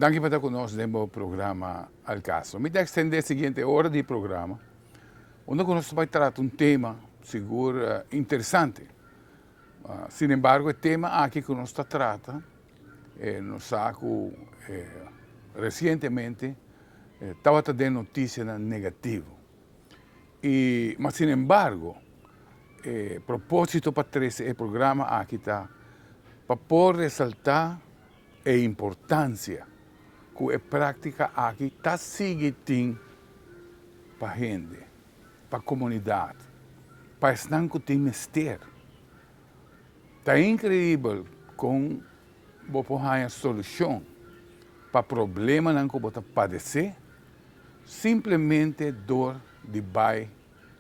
Danki pa ta ku nos den bo programa Al Caso. Mi ta extende e siguiente ora di programa unda ku nos ta bai trata un tema sigur interesante. Sin embargo e tema aki ku nos ta trata nos sa ku resientemente tabata den notisianan negativo. I ma sin embargo e propósito pa trese e programa aki ta pa por resaltá e importansia ku e práktika aki ta sigui tin pa hende, pa komunidat, pa esnan ku tin mester. Ta inkreibel kon bo por haña solushon pa problemanan ku bo ta padesé simplemente dor di bai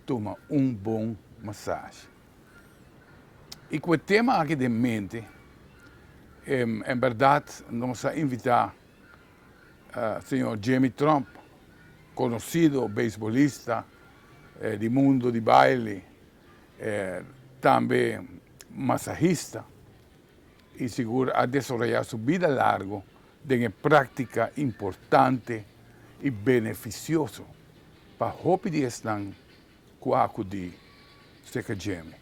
tuma un bon masashi. I ku e tema aki den mente, en bèrdat nos a invitá señor Jimmy Tromp, konosido beisbolista di mundu di baile, tambe masahista, i sigur a desaroyá su bida largu den e práktika importante i benefisioso pa hopi di esnan ku a akudí serka Jemy.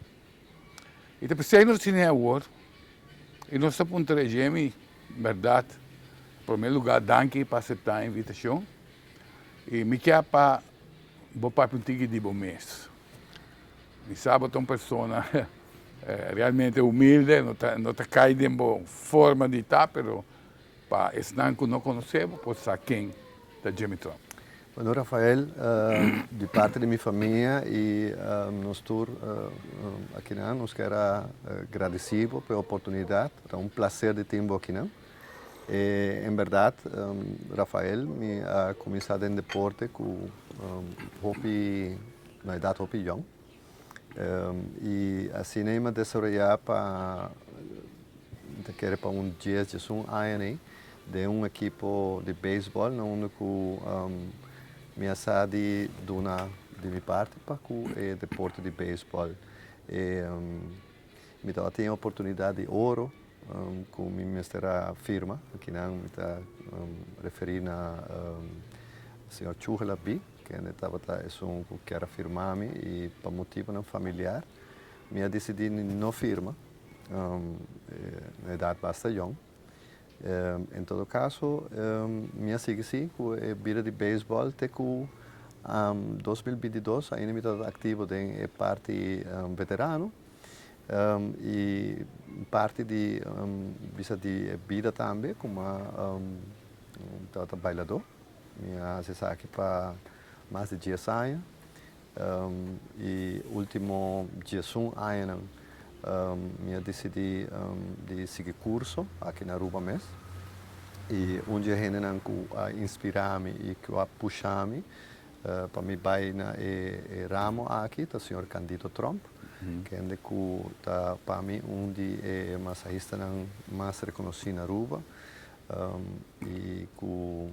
I ta p'esei nos tene awor i nos ta puntra Jemy, bèrdat, promé lugá danki pa aseptá e invitashon i mi kier pa bo papia un tiki di bo mes. Mi sa bo ta un persona realmente humilde, no ta no ta kai den bo forma di ta, pero pa esnan ku no konosé bo por sa ken ta Jimmy Trump. Bueno Rafael, di parti di mi famia i nos tur akinan nos kier a gradisí bo pa e oportunidat. Ta un plaser di tin bo akinan. En bèrdat Rafael, mi a kuminsá den deporte ku hopi na edat hopi yòn i asina mi a desaroyá pa mi ta kere pa un dies diesun aña nei den un ekipo di beisbòl na unda ku mi a sa di duna di mi parti pa ku e deporte di beisbòl. Mi tabatin e oportunidat di oro ku mi mester a firma, akinan mi ta referí na señor Chuhela B. Kende tabata esun ku kier a firma mi i pa motibunan familiar mi a disidí di no firma na edat basta yòn. En todo kaso mi a sigui si ku e bida di beisbòl te ku 2022 ainda mi tabata aktivo den e parti veterano i parti di bisa di e bida tambe kuma tabata bailadó. Mi a hasi esaki pa mas di dies aña i ultimo diesun añanan mi a disidí di sigui kurso aki na Aruba mes i un di e hendenan ku a inspirá mi i ku a pusha mi pa mi bai na e ramo aki ta señor Candito Tromp kende ku ta pa mi un di e masahistanan mas rekonosí na Aruba. I ku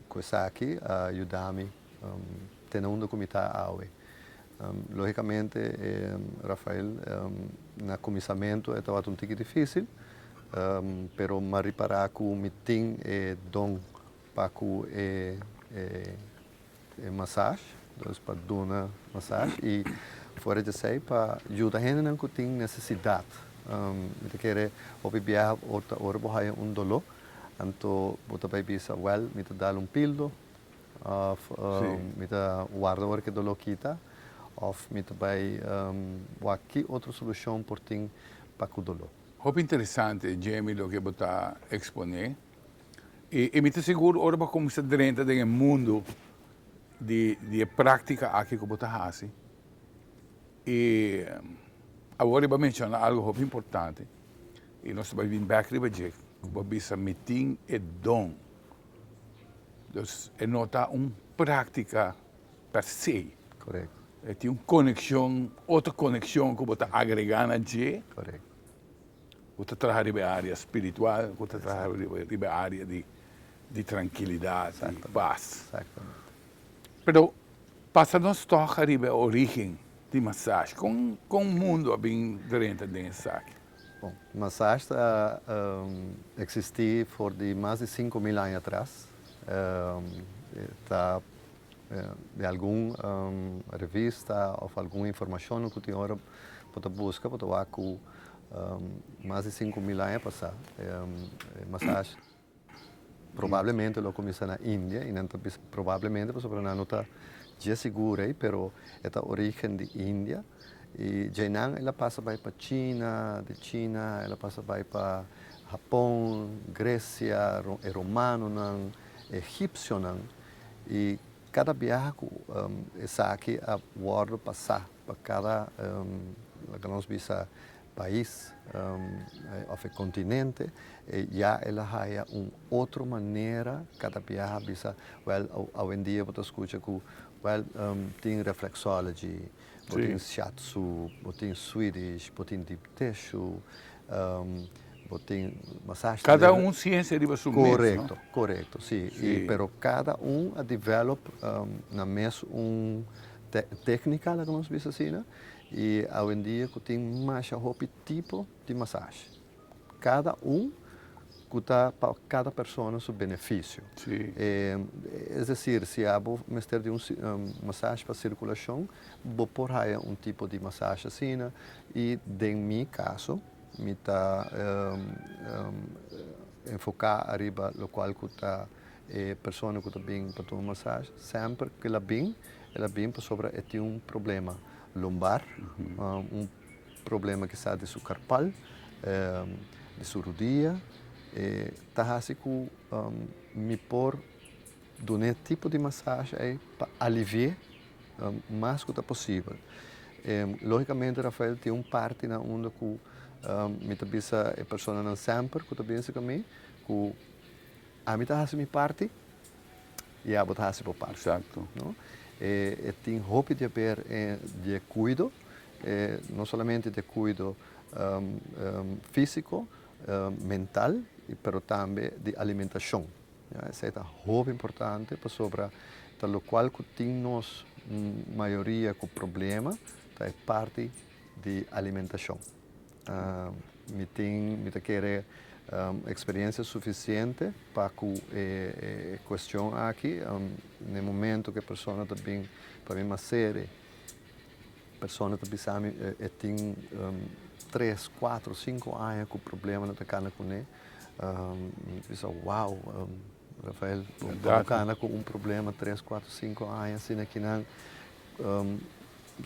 ku esaki a yuda mi te na unda ku mi ta awe. Logikamente Rafael na kuminsamentu e tabata un tiki difisil, pero mi a ripará ku mi tin e don pa ku e e massage, dus pa duna massage y fuera di esey pa yuda hendenan cu tin necesidad. Mi ta kere hopi biaha ora ora bo haya un dolo, anto bo ta bay bisa wel mi ta dal un pildo of mi ta warda ora cu e dolo kita of mi ta bay wak ki otro solucion por tin pa cu dolo. Hopi interesante Jamie loke bo ta expone. I mi ta sigur ora bo a kuminsá drenta den e mundu di di e práktika aki ku bo ta hasi i awor riba menshoná algu hopi importante i nos ta bai bin bèk riba dje ku bo a bisa mi tin e don. Dus e no ta un práktika per se. Korekto. E tin un konekshon, otro konekshon ku bo ta agregá na dje. Korekto. Ku ta traha riba e área spiritual, ku ta traha riba e área di di trankilidat, di pas. Pero pasa nos tòg ariba e orígen di masashi. Kon kon mundu a bin drenta den esaki? Bon, massage ta existi for di mas di 5000 aña atras. Ta di algun revista of algun informacion cu tin ora bo ta busca, bo ta wak cu mas di 5000 aña pasa massage probablemente lo cuminsa na India y nan ta bisa probablemente pasobra nan no ta dje sigur ey, pero e ta origen di India y djeinan el a pasa bay pa China, di China el a pasa bay pa Japon, Grecia, e Romanonan, Egipcionan y cada biaha cu esaki a wordo pasa pa cada, laga nos bisa, pais of e continente, ya el a haya un otro manera cada biaha bisa, wel, awendia bo ta scucha cu, wel, tin reflexology, bo tin shiatsu, bo tin Swedish, bo tin deep tissue, bo tin massage. Cada un ciencia riba su mes, no? Correcto, correcto, si. Y pero cada un a develop nan mes un tecnica, laga nos bisa asina, y awendia cu tin masha hopi tipo di massage. Cada un cu ta pa cada persona su beneficio. Es decir, si abo mester di un massage pa circulacion, bo por haya un tipo di massage asina y den mi caso mi ta enfoca ariba locual cu ta e persona cu ta bin pa tuma massage, semper cu el a bin, el a bin pasobra e tin un problema lumbar, un problema kisas di su carpal, di su rudia, e ta haci cu mi por duna e tipo di massage ey pa alivie mas cu ta posibel. Logicamente Rafael tin un parti na unda cu mi ta bisa e personanan semper cu ta binse cu mi cu ami ta haci mi parti y abo ta haci bo parti. No? E tin hopi di haber di e cuido, no solamente di e cuido fisico, mental, pero tambe di alimentacion. Esei ta hopi importante pasobra ta locual cu tin nos mayoria cu problema ta e parti di alimentacion. Mi tin, mi ta kere experiencia suficiente pa cu e cuestion aki. Na e momento cu e persona ta bin pa mi masere, persona ta bisa mi e tin tres, cuatro, cinco aña cu problema nan ta cana cune. Mi ta bisa wow, Rafael, bo cana cu un problema tres, cuatro, cinco aña asina akinan.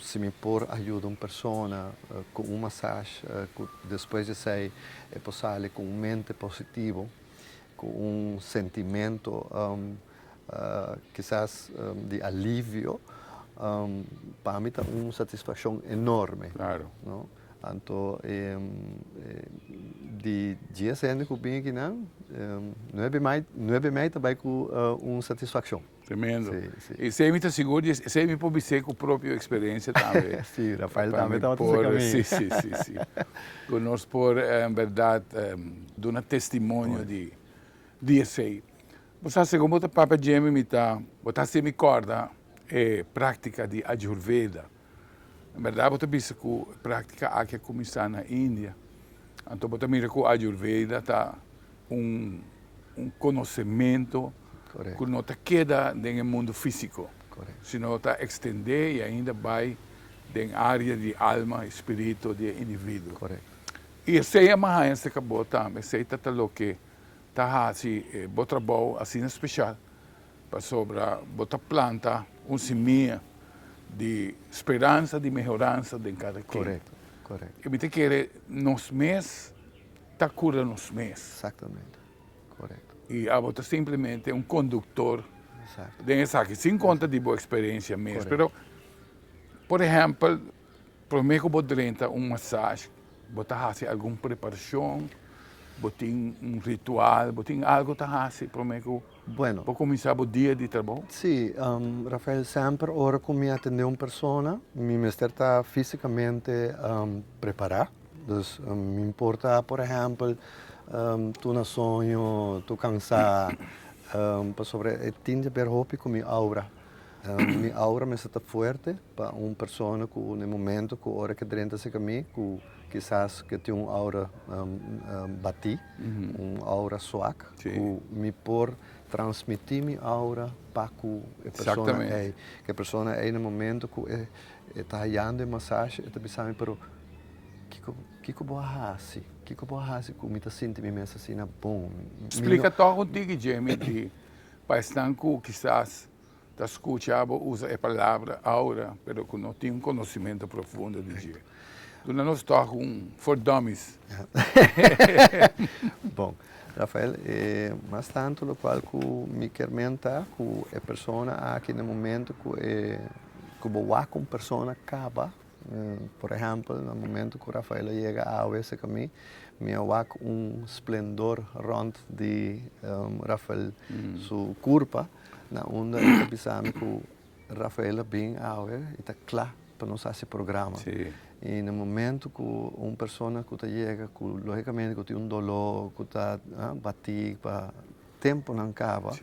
Si mi por a yuda un persona cu un massage cu despues di esey e por sali cu un mente positivo, cu un sentimento kisas di alivio, pa mi ta un satisfaccion enorme. No? Anto di dies hende cu bin akinan, nuebe mei, nuebe mei ta bay cu un satisfaccion. Tremendo. Esei mi ta sigur di esei mi por bis'é ku propio eksperensia tambe. Sí, Rafael tambe tabata su kaminda. Sí, sí, sí, sí. Ku nos por en bèrdat duna testimonio di di esei. Bo sa segun bo ta papia djemi mi ta bo ta hasi mi kòrda e práktika di Ayurveda. En bèrdat bo ta bisa ku e práktika aki a kuminsá na India. Anto bo ta mira ku Ayurveda ta un un konosementu ku no ta keda den e mundu físiko, sino ta ekstendé i ainda bai den área di alma i spiritu di e individuo. I esei a mahaña serka bo tambe, esei ta ta loke ta hasi bo trabou asina speshal, pasobra bo ta planta un simia di speransa, di mehoransa den kada ken. I mi ta kere nos mes ta cura nos mes. Exactamente, correcto. Y abo ta simplemente un conductor den esaki, sin conta di bo experiencia mes. Pero, por ehempel, prome cu bo drenta un massage, bo ta haci algun preparacion, bo tin un ritual, bo tin algo ta haci prome cu bo cuminsa bo dia di trabou? Si, Rafael, semper ora cu mi atende un persona, mi mester ta fisicamente prepara. Dus mi importa por ehempel tu na soño, tu cansa, pasobra e tin di haber hopi cu mi aura. Mi aura mester ta fuerte pa un persona cu na e momento cu ora ke drenta cerca mi cu kisas ku tin un aura batí, un aura swak, ku mi por transmití mi aura pa ku e persona ei. Ku e persona ei na momento ku e ta hayando e masashi e ta bisa mi, pero kiko kiko bo a hasi? Kiko bo a hasi ku mi ta sinti mi mes asina bon? Splika tòg un tiki Jamie di pa esnan ku kisas ta skucha bo usa e palabra aura pero ku no tin un konosementu profundo di dje. Duna nos tòg un for dummies. Bon, Rafael, e mas tantu lokual ku mi kier menta ku e persona aki na momento ku e ku bo wak un persona kaba, por ehèmpel na momento ku Rafael a yega awe serka mi, mi a wak un splendor rònt di Rafael su kurpa. Na unda e ta bisa mi ku Rafael a bin awe i ta kla pa nos hasi programa. I na momento ku un persona ku ta yega ku logikamente ku tin un doló ku ta batí pa tempunan kaba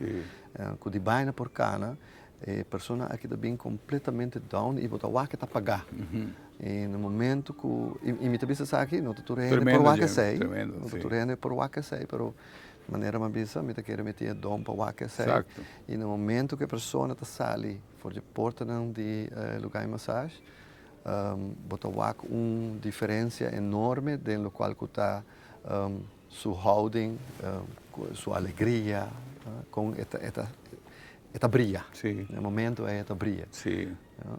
ku di baina por kana e persona aki ta bin kompletamente down i bo ta wak e ta pagá. I na momento ku i mi ta bisa esaki no ta tur hende por wak esei no ta tur hende por wak esei pero Manera mi a bisa, mi ta kere mi tin e don pa wak esei. I na momento ku e persona ta sali for di e portanan di e lugá di massage, bo ta wak un diferensia enorme den lokual ku ta su houding, su alegria, kon e ta e ta e ta bria. Na e momento ei e ta bria.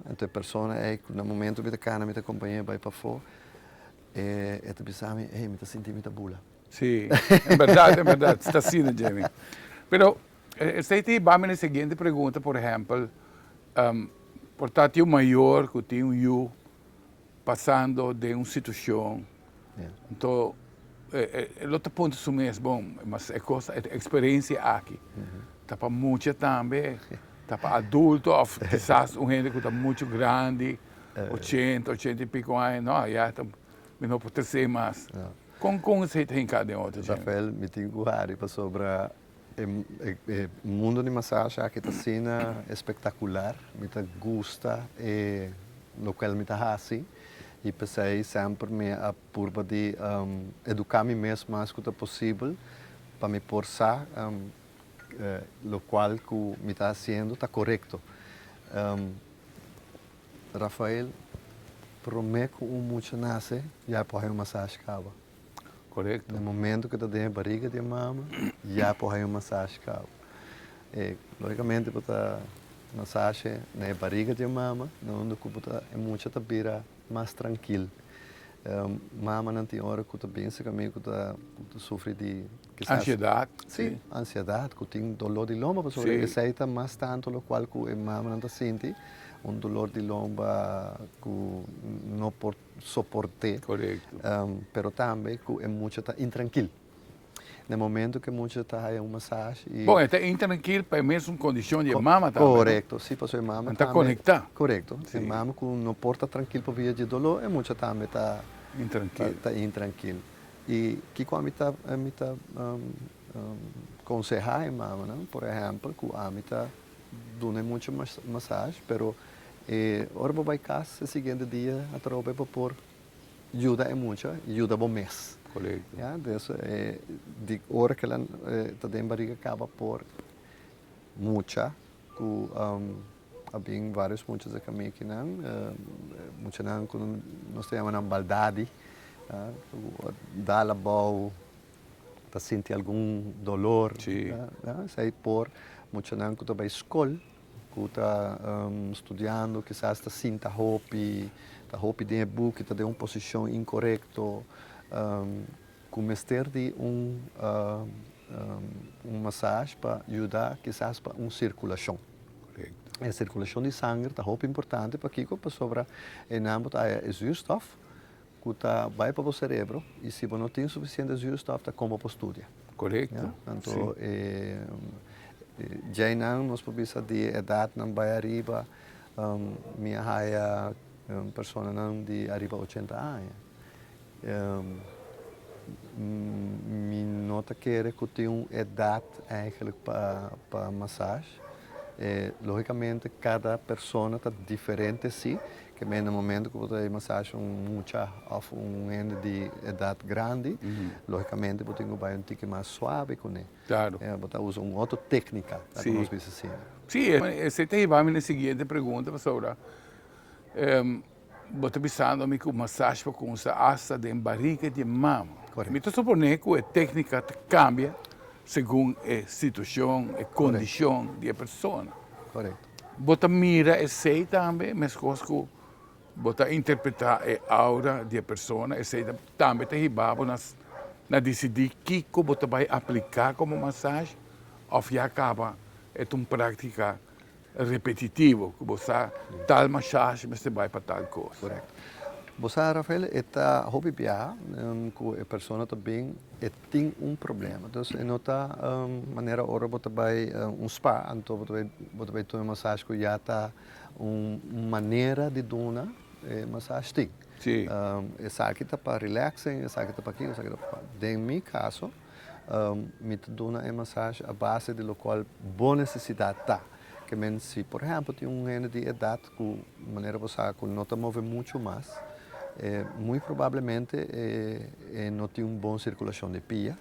Anto e persona ei na momento mi ta kana mi ta kompañ'é bai pafó, e ta bisa mi, ey mi ta sinti mi ta bula. Sí, en berdad, en berdad, ta asina, Jamie. Pero, esei ta hiba mi na e siguiente pregunta, por ehempel, por ta tin un mayor ku tin un yu pasando den un situashon, anto e lo ta puntra su mes, bon, mas e kos, e eksperensia aki ta pa mucha tambe, ta pa adulto òf kisas un hende ku ta muchu grandi, ochenta, ochenta i piko aña, no, ya ta, mi no por trese mas. Kon kon esei ta hinká den otro dje? Rafael, mi tin ku hari pasobra e mundo di masashi aki ta asina espektakular. Mi ta gusta e lokual mi ta hasi i p'esei semper mi a purba di eduká mi mes mas ku ta posibel pa mi por sa lokual ku mi ta hasiendo ta korekto. Rafael, Promé ku un mucha nase, ya e por haña un masashi kaba. Korekto. Na momento ku e ta den e bariga di e mama, ya e por haña un masashi kaba. E, lógikamente bo ta masashi na e bariga di e mama, na unda ku bo ta, e mucha ta bira mas trankil. Mamanan tin ora ku ta bin serka mi ku ta sufri di kisas. Ansiedat. Si, ansiedat, ku tin doló di lomba, pasobra esei ta mas tantu lokual ku e mamanan ta sinti, un dolor di lomba ku no por soport'é. Korekto. Pero tambe ku e mucha ta intrankil. Na e momento ku e mucha ta haya un masashi i. Bon, e ta intrankil pa e mesun kondishon di e mama tambe, no? Korekto, si, pasobra e mama tambe. Ta konektá. Korekto. E mama ku no por ta trankil pa via di e doló, e mucha tambe ta. Intrankil. Ta intrankil. I kiko ami ta mi ta konsehá e mamanan, por ehèmpel, ku ami ta duna e mucha masashi, pero e ora bo bai kas e siguiente dia atrobe bo por yuda e mucha i yuda bo mes. Korekto. Ya, des e di ora ku el ta den bariga kaba por mucha ku a bin varios muchas a kami akinan, muchanan ku nos ta yama nan baldadi, ku dal abou, ta sinti algun dolor, esei por muchanan ku ta bai skol, ku ta studiando kisas ta sinta hopi, ta hopi den e buki, ta den un posishon inkorekto, ku mester di un un masashi pa yuda kisas pa un sirkulashon. E sirkulashon di sanger ta hopi importante, pakiko? Pasobra einan bo ta haya e zuurstof ku ta bai pa bo serebro i si bo no tin sufisiente zuurstof ta kon bo por studia. Korekto. Anto e djeinan nos por bisa di e edatnan bai ariba mi a haya personanan di ariba ochenta aña. Mi no ta kere ku tin un edat eigenlijk pa pa massage. Logicamente kada persona ta diferente si. Ke men na momento ku bo ta masashi un mucha òf un hende di edat grandi, lógikamente bo tin ku bai un tiki mas suave kuné. Claro. Bo ta usa un otro téknika, laga nos bisa asina. Sí, esei ta hiba mi na e siguiente pregunta pasobra bo ta bisando mi ku masashi por kumsa asta den barika di e mama. Korekto. Mi ta suponé ku e téknika ta kambia segun e situashon, e kondishon di e persona. Korekto. Bo ta mira esei tambe meskos ku bo ta interpretá e aura di e persona, esei tambe ta hiba bo na na disidí kiko bo ta bai apliká komo masashi òf ya kaba e ta un práktika repetitivo ku bo sa tal masashi mester bai pa tal kos. Korekto. Bo sa Rafael e ta hopi biaha ku e persona ta bin e tin un problema. Dus e no ta manera ora bo ta bai un spa anto bo ta bai bo ta bai tuma e masashi ku ya ta un manera di duna e masashi tin. Esaki ta pa relaxing, esaki ta pa kiko, esaki ta pa. Den mi kaso mi ta duna e masashi a base di lokual bo nesesidat ta. Ke men si por ehèmpel tin un hende di edat ku manera bo sa ku no ta move muchu mas, muy probablemente e no tin un bon sirkulashon di pia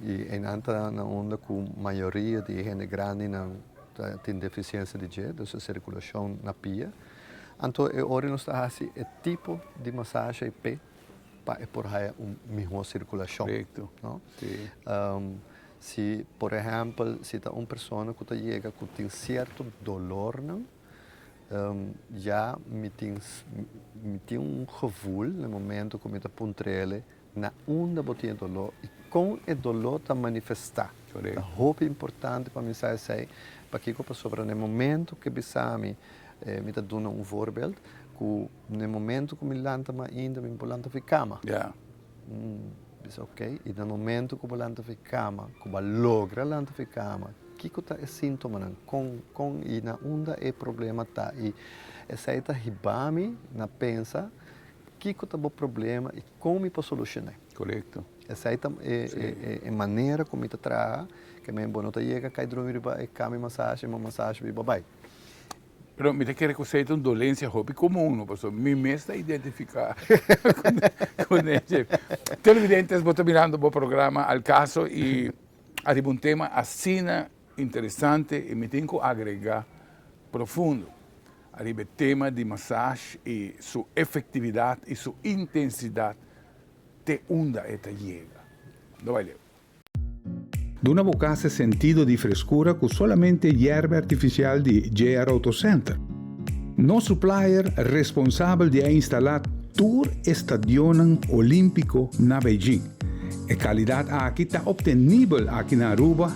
i einan ta na unda ku mayoria di e hende grandinan ta tin defisiensia di dje, dus e sirkulashon na pia. Anto e ora nos ta hasi e tipo di masashi ei p'e pa e por haya un mihó sirkulashon. Korekto. Si. Si por ehèmpel si ta un persona ku ta yega ku tin sierto dolornan, ya mi tin mi tin un gevoel na e momento ku mi ta puntr'ele na unda bo tin e doló i kon e doló ta manifestá. Ta hopi importante pa mi sa esei, pakiko? Pasobra na e momento ku e bisa mi, mi ta duna un voorbeeld, ku na e momento ku mi lanta mainta mi por lanta fi kama. Bisa ok, i na momento ku bo lanta fi kama, ku bo a logra lanta fi kama, kiko ta e síntomanan? Kon, kon i na unda e problema ta? I esei ta hiba mi na pensa kiko ta bo problema i kon mi por solushoné. Korekto. Esei ta e e e manera ku mi ta traha, ke men bo no ta yega kai drumi riba e kama i masashi, mi masashi bo bai. Pero mi ta kere ku esei ta un dolensia hopi komun, no? Pasobra mi mes ta identifiká ku esei. Televidentes, bo ta mirando bo programa Al Caso i ariba un tema asina interesante i mi tin ku agregá profundo ariba e tema di masash i su efektividat i su intensidat te unda e ta yega. No bai leu. Duna bo kas e sentido di freskura ku solamente yerba artifisial di JR Auto Center. Nos supplier responsabel di a instalá tur e stadionnan olímpiko na Beijing. E kalidat aki ta optenibel aki na Aruba,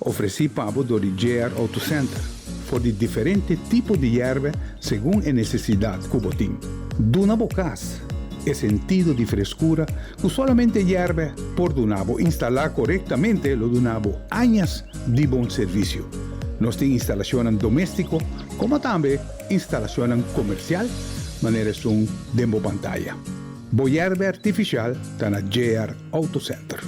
ofresí pa bo dor di JR Auto Center, for di diferente tipo di yerba segun e nesesidat ku bo tin. Duna bo kas e sentido di freskura Ku solamente yèrbe por duna bo instalá korektamente lo duna bo añas di bon servisio. Nos tin instalashonnan doméstiko komo tambe instalashonnan komersial manera esun den bo pantaya. Bo yèrbe artifisial ta na JR Auto Center.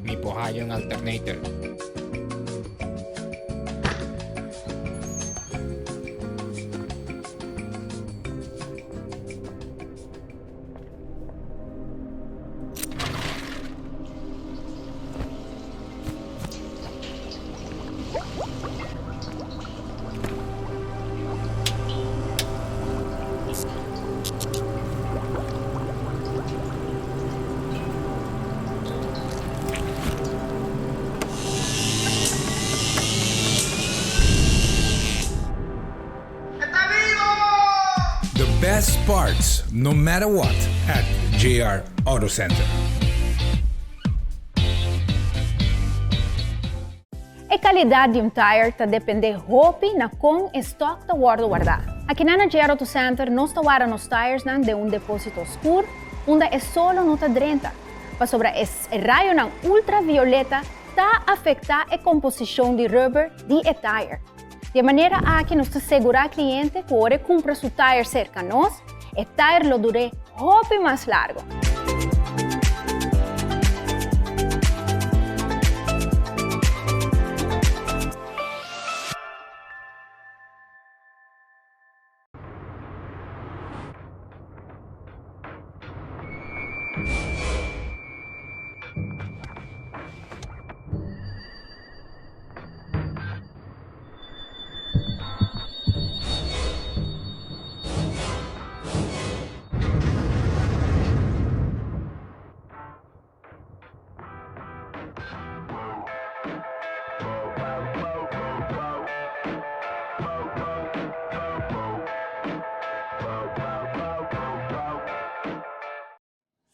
Mi por haya un alternator. The best parts no matter what at JR Auto Center. E kalidat di un tire ta dependé hopi na kon e stòk ta wòrdu wardá. Akinan na JR Auto Center nos ta warda nos tiresnan den un depósito skur unda e solo no ta drenta, pasobra e rayonan ultravioleta ta afektá e komposishon di rubber di e tire. Di e manera aki nos ta segurá kliente ku ora e kumpra su tire serka nos, e tire lo dur'é hopi mas largo.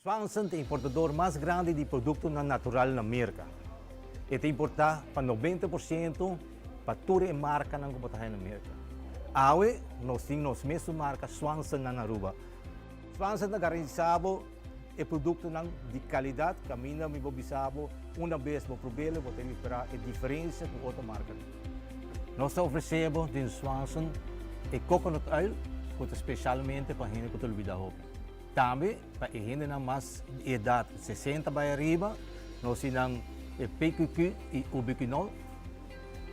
Swanson ta e importador mas grandi di produktonan natural na Merka. E ta importá pa 90% pa tur e markanan ku bo ta haña na Merka. Awe nos tin nos mesun marka Swanson na Aruba. Swanson ta garantisá bo e produktonan di kalidat kaminda mi por bisa bo una bes bo prob'el bo ta ripará e diferensia ku otro markanan. Nos ta ofresé bo den Swanson e coconut oil ku ta spesialmente pa hende ku ta lubidá hopi. Tambe pa e hendenan mas di edat 60 bai ariba nos tin nan e PQQ i Ubiquinol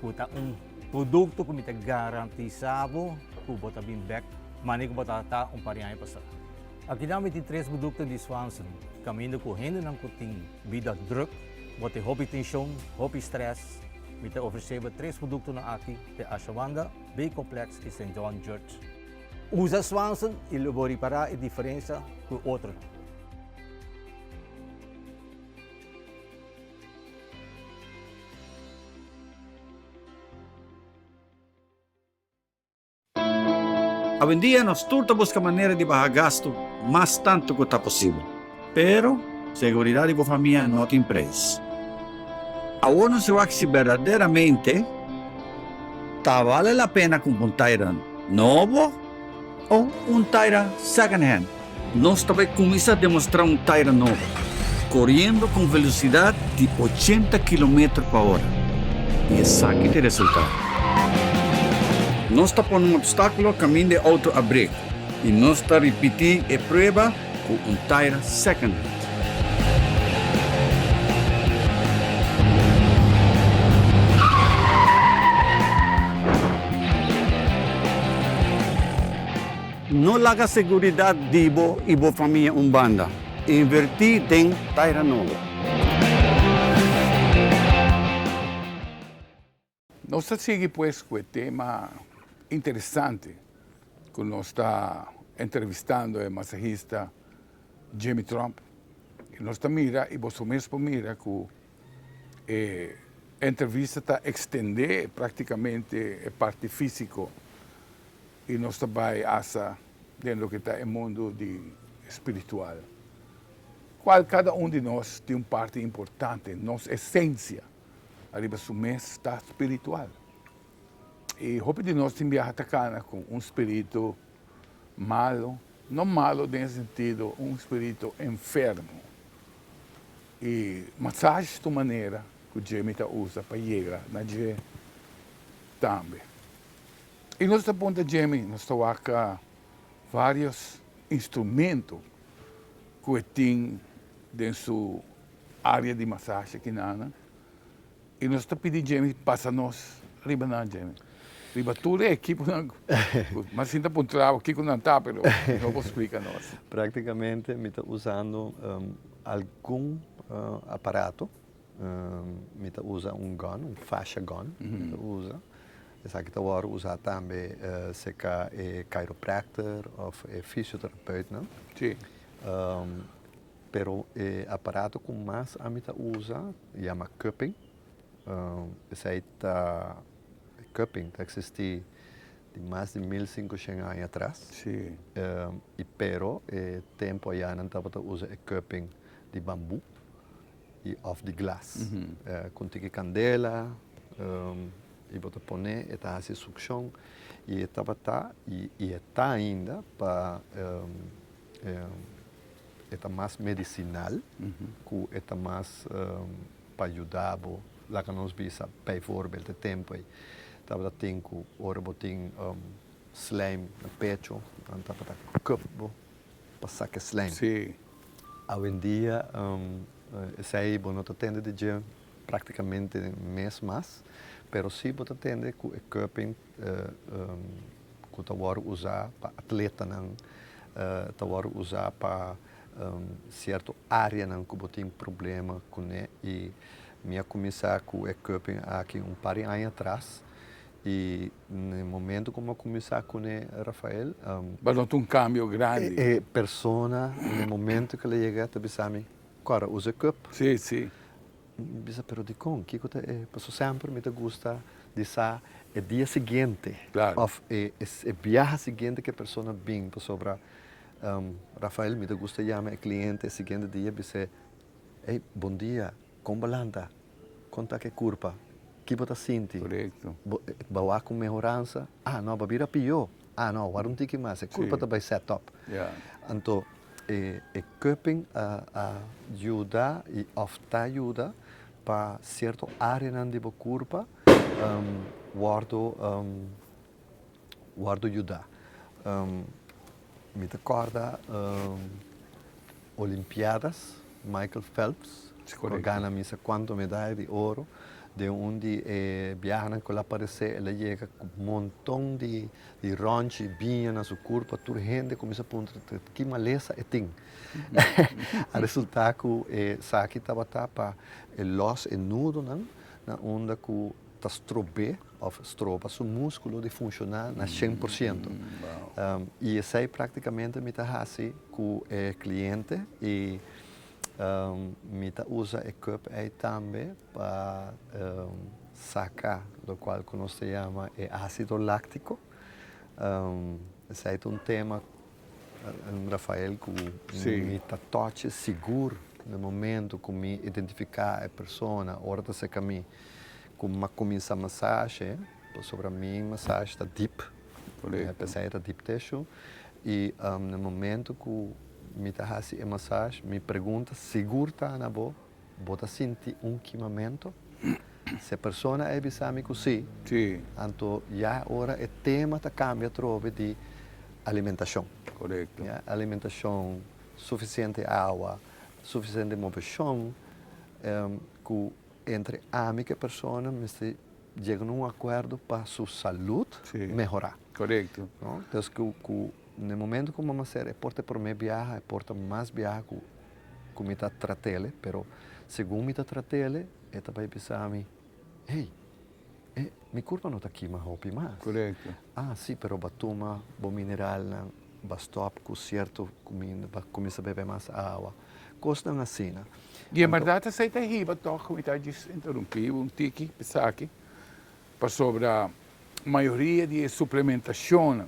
ku ta un produkto ku mi ta garantisá bo ku bo ta bin bèk manera ku bo tabata un par di aña pasá. Akinan mi tin tres produkto di Swanson kaminda ku hendenan ku tin bida drùk, bo tin hopi tenshon, hopi strès, mi ta ofresé bo tres produktonan aki te Ashawanda, B-Complex i Saint John Church. Usa Swanson i lo bo ripará e diferensia ku otronan. Awendia nos tur ta buska manera di baha gastu mas tantu ku ta posibel. Pero, seguridat di bo famia no tin preis. Awor nos wak si berdaderamente ta bale la pena kumpra un taira nobo o un taira second hand. Nos ta bai kuminsá demostrá un taira nobo, koriendo ku un velosidat di 80 kilometer pa ora. I esaki ta e resultado. Nos ta pone un opstákulo kaminda e outo a brek i nos ta ripití e prueba ku un taira second hand. No laga seguridat di bo i bo famia un banda. Invertí den taira nobo. Nos ta sigui pues ku e tema interesante ku nos ta entrevistando e masahista Jimmy Tromp. I nos ta mira i boso mes por mira ku e entrevista ta ekstendé praktikamente e parti físiko i nos ta bai hasta den loke ta e mundu di spiritual, kual kada un di nos tin un parti importante, nos esensia ariba su mes ta spiritual. I hopi di nos tin biaha ta kana ku un spiritu malo, no malo den e sentido, un spiritu enfermo. I masashi ta un manera ku Jimmy ta usa pa yega na dje tambe. I nos ta puntra Jimmy, nos ta wak varios instrumento ku e tin den su area di masashi akinan. I nos ta pidi Jimmy pasa nos riba nan, Jimmy. Riba tur e ekiponan ku mas sinta puntra bo kiko nan ta, pero no por splika nos. Praktikamente mi ta usando algun aparato. Mi ta usa un gun, un fascia gun mi ta usa. Esaki ta wòrdu usá tambe serka e chiropractor òf e fysioterapeutnan. Sí. Pero e aparato ku mas ami ta usa yama cupping. Esei ta, cupping ta eksistí di mas di 1500 aña atras. Sí. I pero e tempu ayá nan tabata usa e cupping di bambú. I òf di glas. Ku un tiki kandela i bo ta pone e ta hasi sukshon i e tabata i e ta ainda pa e ta mas medisinal ku e ta mas pa yuda bo laga nos bisa bijvoorbeeld e tempu ei tabata tin ku ora bo tin slijm na pecho nan tabata kup bo pa saka e slijm. Awendia esei bo no ta tende di dje praktikamente mes mas, pero si bo ta tende ku e cupping ku ta wòrdu usá pa atletanan, ta wòrdu usá pa sierto áreanan ku bo tin problema kuné i mi a kuminsá ku e cupping aki un par di aña atras I na e momento ku mi a kuminsá kuné Rafael. Bo a nota un kambio grandi. E persona na e momento ku el a yega ta bisa mi, Kòrda usa e kup. Sí, sí. Mi bisa, pero dikon? Kiko ta e? Pasobra semper mi ta gusta di sa e dia siguiente. Klaro. Òf e biaha siguiente ku e persona bin pasobra. Rafael, mi ta gusta yama e cliente e siguiente dia bis'é, Ey, bon dia, con bo lanta? Con ta cu e curpa? Ki bo ta sinti? Correcto. Bo, bo wak un mehoransa? Ah, no, bo a bira pió. Ah, no, wak un tiki mas, e curpa ta bay set up. Anto, e, e cupping a, a yuda y of ta yuda pa cierto areanan di bo curpa wordo, wordo yuda. Mi ta corda Olimpiadas, Michael Phelps cu a gana mi sa cuanto medaya di oro, den un di e biahanan cu el a aparece el a yega cu monton di ronchi biña na su curpa, tur hende cuminsa puntra ki malesa e tin. A resulta cu esaki tabata pa e los e nudonan na unda cu ta strob'é òf stroba su múskulo di funshoná na 100%. I esei práktikamente mi ta hasi ku e kliente i mi ta usa e cup ei tambe pa saka lokual ku nos ta yama e ásido láktiko. Esei ta un tema, Rafael, ku mi ta tòchi sigur na momento ku mi identifiká e persona ora ta seka mi. Ku mi a kuminsá masahe, pasobra mi masahe ta dip, p'esei ta deep tissue, i na momento ku mi ta hasi e masahe, mi pregunta sigur ta na bo, bo ta sinti un kimamentu? Si e persona ei bisa mi ku si, anto ya ora e tema ta kambia atrobe di alimentashon. Alimentashon, sufisiente awa, sufisiente moveshon, ku Entre ami ku e persona mester yega na un akuerdo pa su salud mehorá. Korekto. No? Entonces ku ku na e momento ku mama ser e por ta e promé biaha, e por ta mas biaha ku ku mi ta trat'ele, pero segun mi ta trat'ele e ta bai bisa mi, hey, e mi kurpa no ta kima hopi mas. Korekto. Ah, si, pero bo a tuma bo mineralnan, bo a stòp ku sierto kuminda, bo a kuminsá bebe mas awa. Kosnan asina. I en bèrdat esei ta hiba tòg, mi ta djis interumpí un tiki esaki, pasobra mayoria di e suplementashonnan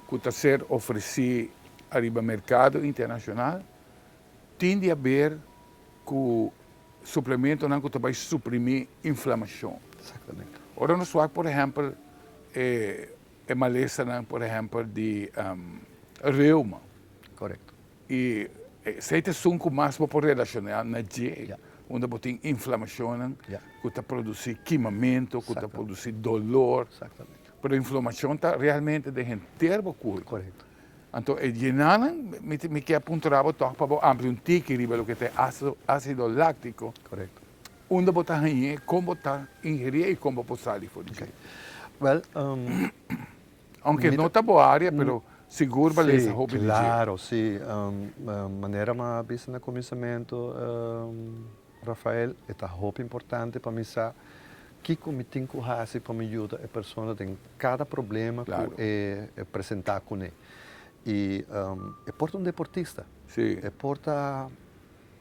ku ta ser ofresí ariba merkado internashonal tin di haber ku suplementonan ku ta bai suprimí inflamashon. Ora nos wak por ehèmpel e malesanan por ehèmpel di reuma. I esei ta esun ku mas bo por relashoná na dje, unda bo tin inflamashonnan ku ta produsí kimamentu, ku ta produsí dolor. Pero inflamashon ta realmente den henter bo kurpo. Anto e djenanan mi ke a puntra bo tòg pa bo amplia un tiki riba loke ta e ásido láktiko. Unda bo ta hañ'é, kon bo ta ingerí i kon bo por sali for di dje. Aunke no ta bo área, pero sigur bo a lesa hopi di dje. Claro, si. Manera mi a bisa na kuminsamentu, Rafael, e ta hopi importante pa mi sa kiko mi tin ku hasi pa mi yuda e persona den kada problema ku e presentá kuné. I e por ta un deportista, e por ta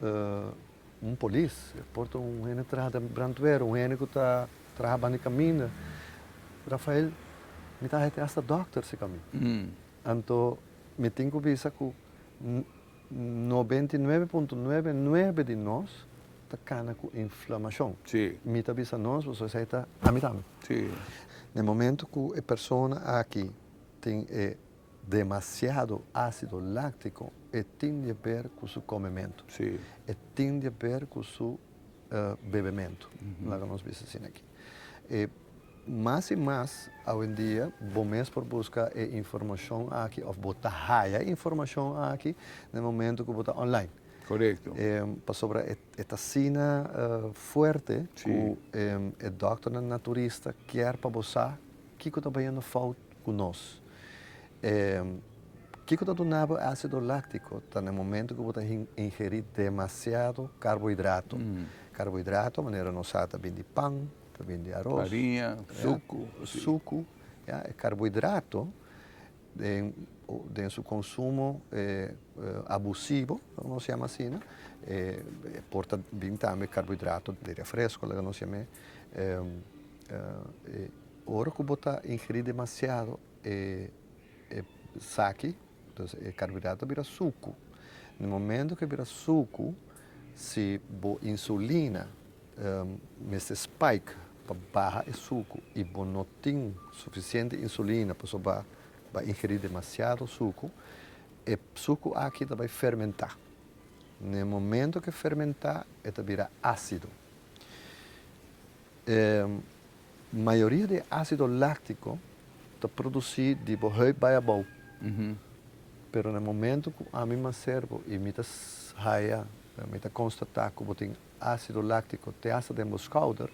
un polis, e por ta un hende traha den brandweer, un hende ku ta traha banda di kaminda. Rafael, mi ta hete asta dòkter si kami. Anto mi tin ku bisa ku 99.99 di nos ta kana ku inflamashon. Mi ta bisa nos pasobra esei ta ami tambe. Na e momento ku e persona aki tin e demasiado ácido láctico e tin di haber cu su comemento. E tin di haber cu su bebemento, laga nos bisa asina aki. E mas y mas awendia bo mes por busca e informacion aki of bo ta haya e informacion aki na e momento cu bo ta online. Pasobra e ta asina fuerte cu e dokternan naturista kier pa bo sa Kiko ta bayendo fout ku nos? Kiko ta duna bo ásido láktiko? Ta na e momento ku bo ta ingerí demasiado karbohidrato. Karbohidrato, manera nos sa, ta bin di pan, ta bin di aros. Hariña, suku. Suku, ya. E karbohidrato den den su konsumo abusivo, nos yama asina, por ta bin tambe karbohidrato di refresko, laga nos yam'é. E ora ku bo ta ingerí demasiado e esaki Dus e karbohidrato ta bira suku. Na momento ku e bira suku, si bo insulina mester spike pa baha e suku i bo no tin sufisiente insulina pasobra bo a ingerí demasiado suku, e suku aki ta bai fermentá. Na e momento ku e fermentá e ta bira ásido. E mayoria di e ásido láktiko ta produsí di bo heup bai abou. Pero na e momento ku ami maser bo i mi ta haya, mi ta konstatá ku bo tin ásido láktiko te asta den bo skouder,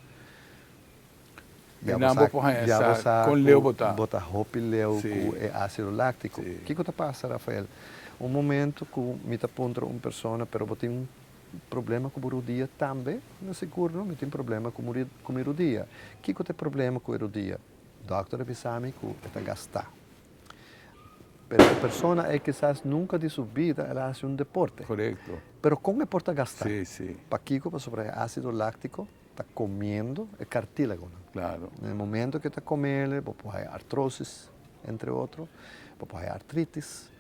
ya bo sa, ya bo sa ku bo ta hopi leu ku e ásido láktiko. Kiko ta pasa, Rafael? Un momento ku mi ta puntra un persona, pero bo tin problema ku bo rudia tambe? No sigur no, mi tin problema ku ku mi rudia. Kiko ta e problema ku e rudia? Dòkter a bisa mi ku e ta gastá. Pero e persona ei kisas nunka di su bida el a hasi un deporte. Korekto. Pero kon e por ta gastá? Sí, sí. Pakiko? Pasobra e ásido láktiko ta komiendo e kartílagonan. Klaro. Na e momento ku e ta komele, bo por haya artrosis, entre otro, bo por haya artritis.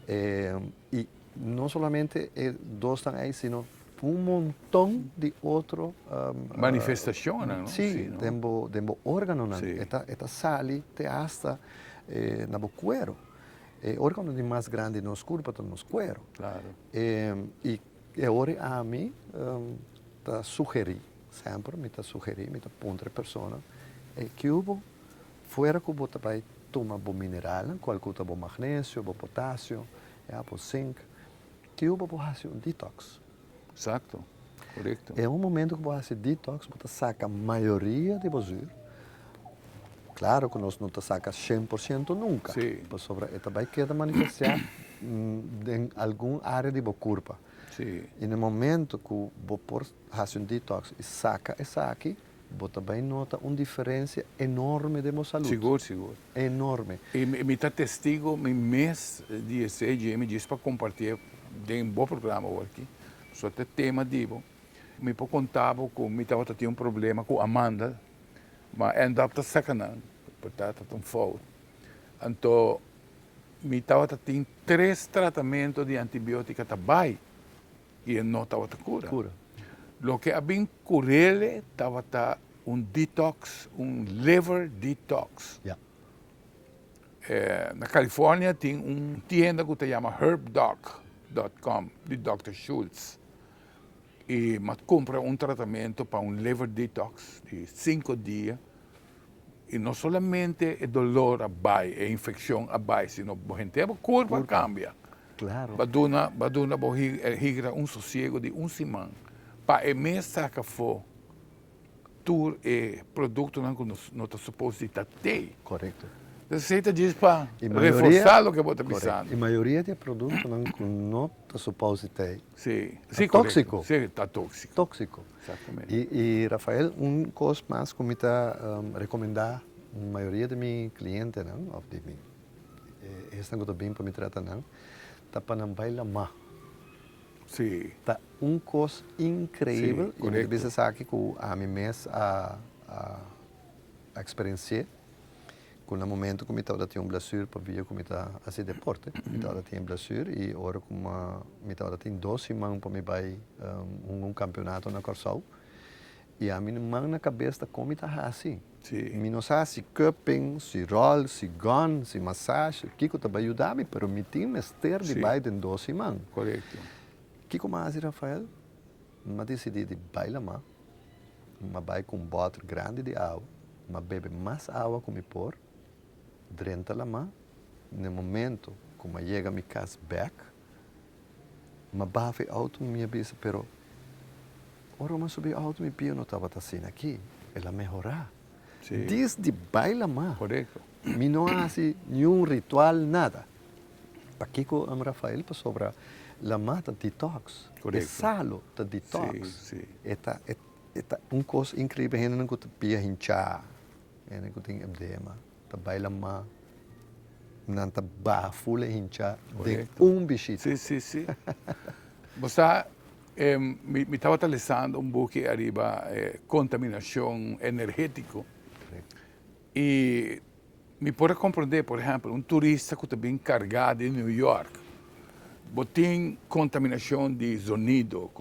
I no solamente e dosnan ei, sino un monton di otro Manifestacionnan, no? Sí, den bo, den bo órganonan. E ta, e ta sali te hasta na bo kuero. E órgano di mas grandi di nos kurpa ta nos kuero. Claro. I e ora ami ta sugerí, semper mi ta sugerí, mi ta puntra e persona, e kiubo fuera ku bo ta bai tuma bo mineralnan, kual ku ta bo magnesio, bo potasio, ya, bo zink, kiubo bo por hasi un detox. Exacto, korekto. E un momento ku bo hasi detox, bo ta saka mayoria di bo zuur. Klaro ku nos no ta saka 100% nunka, pasobra e ta bai keda manifestiá den algun área di bo kurpa. I na e momento ku bo por hasi un detox i saka esaki, bo ta bai nota un diferensia enorme den bo salud. Sigur, sigur. Enorme. I mi ta testigo mi mes di esei, Jimmy, djis pa kompartié den bo programa awor aki, pasobra ta e tema di bo. Mi por konta bo ku mi tabata tin un problema ku Amanda, ma end up ta saka nan, por ta ta un fout. Anto mi tabata tin tres tratamento di antibiotica ta bai y e no tabata cura. Cura. Loke a bin curele tabata un detox, un liver detox. Ja. Na California tin un tienda cu ta yama herbdoc dot com di Doctor Schultz. Y mi a cumpra un tratamento pa un liver detox di cinco dia y no solamente e dolor a bay, e infeccion a bay, sino bo henter bo curpa a cambia. Claro. Bo a duna, bo a duna bo higra un sosiego di un siman pa e mes saca afo tur e productonan cu no ta supos di ta tey. Correcto. Esey ta djis pa reforsa loke bo ta bisando. Y mayoria di e productonan cu no ta supos di tey Sí, ta tóxico. Sí, ta tóxico. Tóxico. Exactamente. Y Rafael, un cos mas cu mi ta recomenda mayoria di mi clientenan of di mi esnan cu ta bin pa mi trata nan, ta pa nan bay lama. Sí. Ta un cos increibel. Sí, Y mi ta corecto. bisa esaki cu ami mes a experienci'e. Ku na momento ku mi tabata tin un blesur pabia ku mi ta hasi deporte, mi tabata tin e blesur i ora ku mi tabata tin dos siman pa mi bai hunga un kampionato na Kòrsou i ami man na kabes ta kon mi ta hasi. Mi no sa si cupping, si ròl, si gòn, si masashi, kiko ta bai yuda mi pero mi tin mester di bai den dos siman. Kiko mi a hasi Rafael? Mi a disidí di bai lamá. M'a bai ku un bòter grandi di awa, m'a bebe mas awa ku mi por, drenta lamá, na e momento ku m'a yega mi kas bèk, m'a bafa e outo, mi a bisa, pero ora m'a subi e outo mi pia no tabata asina aki, el a mehorá. Dis di bai lamá, mi no a hasi niun ritual, nada. Pakiko, Rafael? Pasobra lamá ta detox. E salo ta detox. E ta e ta un kos inkreibel. Hendenan ku ta pia hinchá, hende ku tin edema, ta bai lamá, nan ta baha ful e hinchá den un bishita. Sí, sí, sí. Bo sa, mi tabata lesando un buki ariba kontaminashon energétiko i. Mi por a komprondé, por ehèmpel, un turista ku ta bin kargá di New York, bo tin kontaminashon di zonido,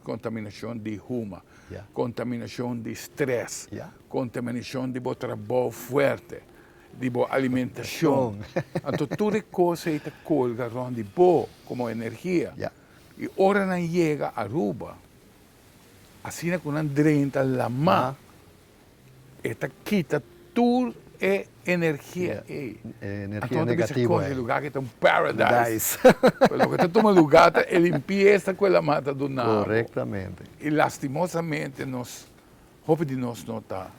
kontaminashon di huma, kontaminashon di strès, kontaminashon di bo trabou fuerte, di bo alimentashon. Anto tur e kos ei ta kolga rònt di bo komo energia. I ora nan yega Aruba, asina ku nan drenta lamá, E ta kita tur e energia ei. E energia negativo ei. E lugar aki ta un paradise. Pero loke ta tuma lugar ta e limpieza ku e lamá ta duna bo. Korektamente. I lastimosamente nos, hopi di nos no ta,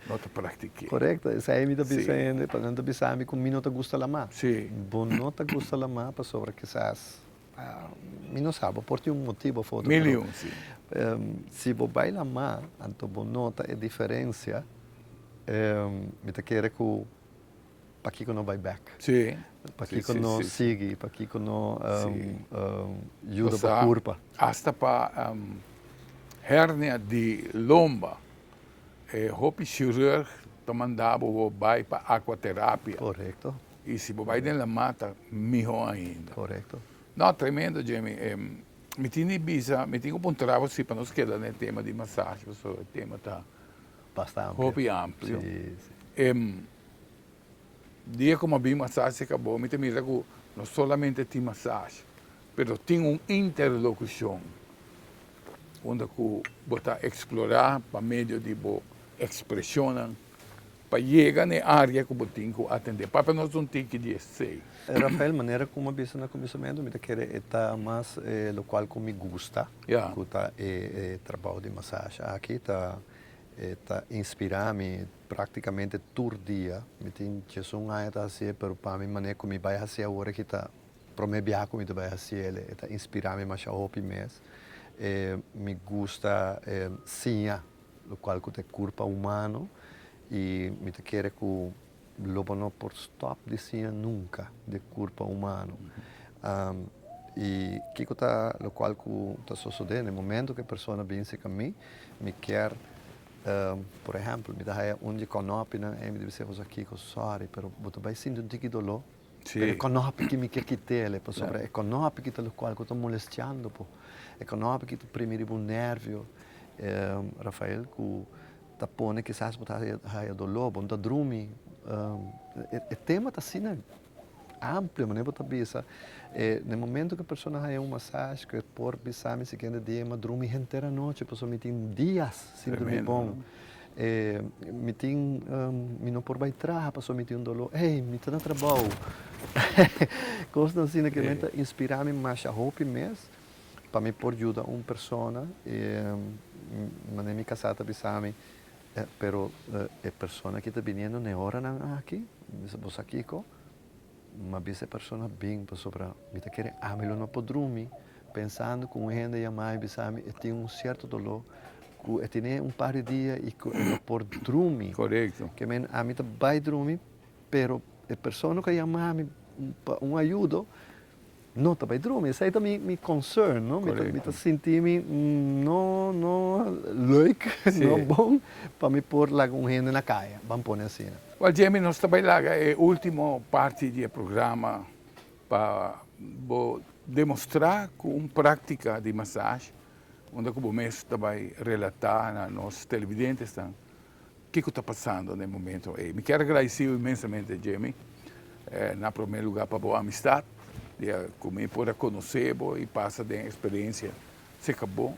no ta praktik'é. Korekto. Esei mi ta bisa hende, pa nan ta bisa mi ku mi no ta gusta lamá. Bo no ta gusta lamá pasobra kisas Mi no sa, bo por tin un motibo of otro. Mil y un, si. Si bo bai lamá, anto bo nota e diferencia, mi ta kere ku pakiko no bai bek? Si. Pakiko no sigui? Pakiko no yuda bo kurpa? Hasta pa hernia di lomba, e hopi chirurg ta manda bo bo bai pa aquaterapia. Korekto. I si bo bai den lamá ta mihó ainda. Korekto. No, tremendo Jimmy. Mi tin di bisa, mi tin ku puntra bo si pa nos keda den e tema di masashi pasobra e tema ta Basta amplio. hopi amplio. Si, si. Dia ku mi a bin masashi serka bo mi ta mira ku no solamente tin masashi pero tin un interlokushon unda ku bo ta eksplorá pa medio di bo ekspreshonnan Pa yega na e área ku bo tin ku atendé. Papia nos un tiki di esei. Rafael, manera ku mi a bisa na kuminsamentu, mi ta kere e ta mas e lokual ku mi gusta, ku ta e trabou di masashi aki, ta e ta inspirá mi praktikamente tur dia. Mi tin diesun aña ta hasié, pero pa mi manera ku mi bai hasié awor aki ta promé biaha ku mi ta bai hasié, e ta inspirá mi masha hopi mes. Mi gusta siña locual cu ta e curpa humano y mi ta kere cu lo bo no por stop di siña nunca di e curpa humano. Y kico ta locual cu ta sosode na e momento cu e persona bin cerca mi, mi kier, por ehempel, mi ta haya un di e conopinan ey mi ta bisa, Jose Kiko, sorry, pero bo ta bay sinti un tiki dolor. Pero e konopi ki mi ke kit'el, pasobra e konopi ki ta lokual ku ta molestiando bo. E konopi ki ta primi riba un nervio, Rafael, ku ta pone kisas bo ta haya doló, bo no ta drumi. E tema ta asina amplio, manera bo ta bisa. Na e momento ku e persona haya un masashi, ku e por bisa mi siguiente dia mi a drumi henter anochi pasobra mi tin dias sin drumi bon. E mi tin mi no por bai traha pasobra mi tin un doló. Ey, mi ta na trabou. Kosnan asina ke men ta inspirá mi masha hopi mes pa mi por yuda un persona. E manera mi kasá ta bisa mi, pero e persona ki ta biniendo na e oranan aki, mi bisa bo sa kiko? M'a bisa e persona bin pasobra mi ta kere ami lo no por drumi pensando ku un hende yama i bisa mi e tin un sierto doló ku e tene un par di dia i ku e no por drumi. Korekto. Ke men ami ta bai drumi pero e persona ku a yama mi pa un ayudo no ta bai drumi. Esei ta mi mi concern no. Mi ta mi ta sinti mi no no leuk no bon pa mi por laga un hende na kaya ban pone asina. Wel Jamie nos ta bai laga e ultimo parti di e programa pa bo demostra cu un practica di massage unda cu bo mes ta bai relata na nos televidentesnan kico ta pasando na e momento ey. Mi kier agradecibo inmensamente Jamie na prome lugar pa bo amistad di cu mi por a conoce bo y pasa den experiencia cerca bo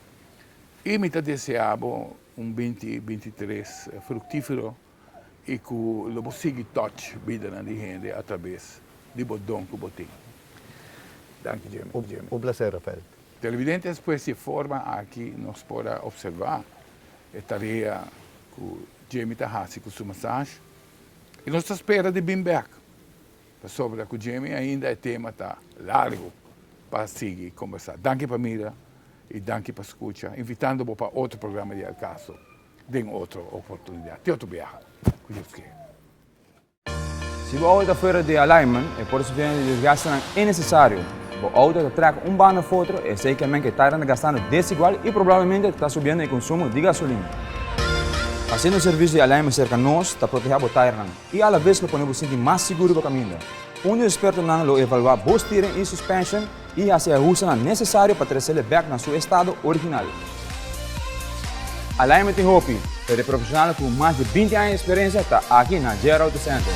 y mi ta desea bo un binti 23 fructifero. i ku lo bo sigui touch bidanan di hende atrabes di bo don ku bo tin. Danki Jimmy. Un placer Rafael. Televidente despues di e forma aki nos por a observa e tarea ku Jimmy ta hasi ku su massage i nos ta spera di bin bek pasobra ku Jimmy ainda e tema ta largo pa sigui kombersa. Danki pa mira i danki pa skucha invitando bo pa otro programa di Alcaso. Den otro oportunidad. Te otro biaha, cu Dios kier. Si bo auto ta fuera di alignment, e por sufriendo di desgastenan innecesario. Bo auto ta trek un banda of otro, esey ke men ke tairan ta gastando desigual y probablemente ta subiendo e consumo di gasolina. Hasiendo servisio di alignment serka nos ta protehá bo tairnan i alabes lo pone bo sinti mas sigur riba kaminda. Un di ekspertonan lo evaluá bo steering i suspension i hasi e ahustenan nesesario pa tresele bèk na su estado original. Alignment tin hopi, pero e profeshonalnan ku mas di 20 aña di eksperensia ta aki na JR Auto Center.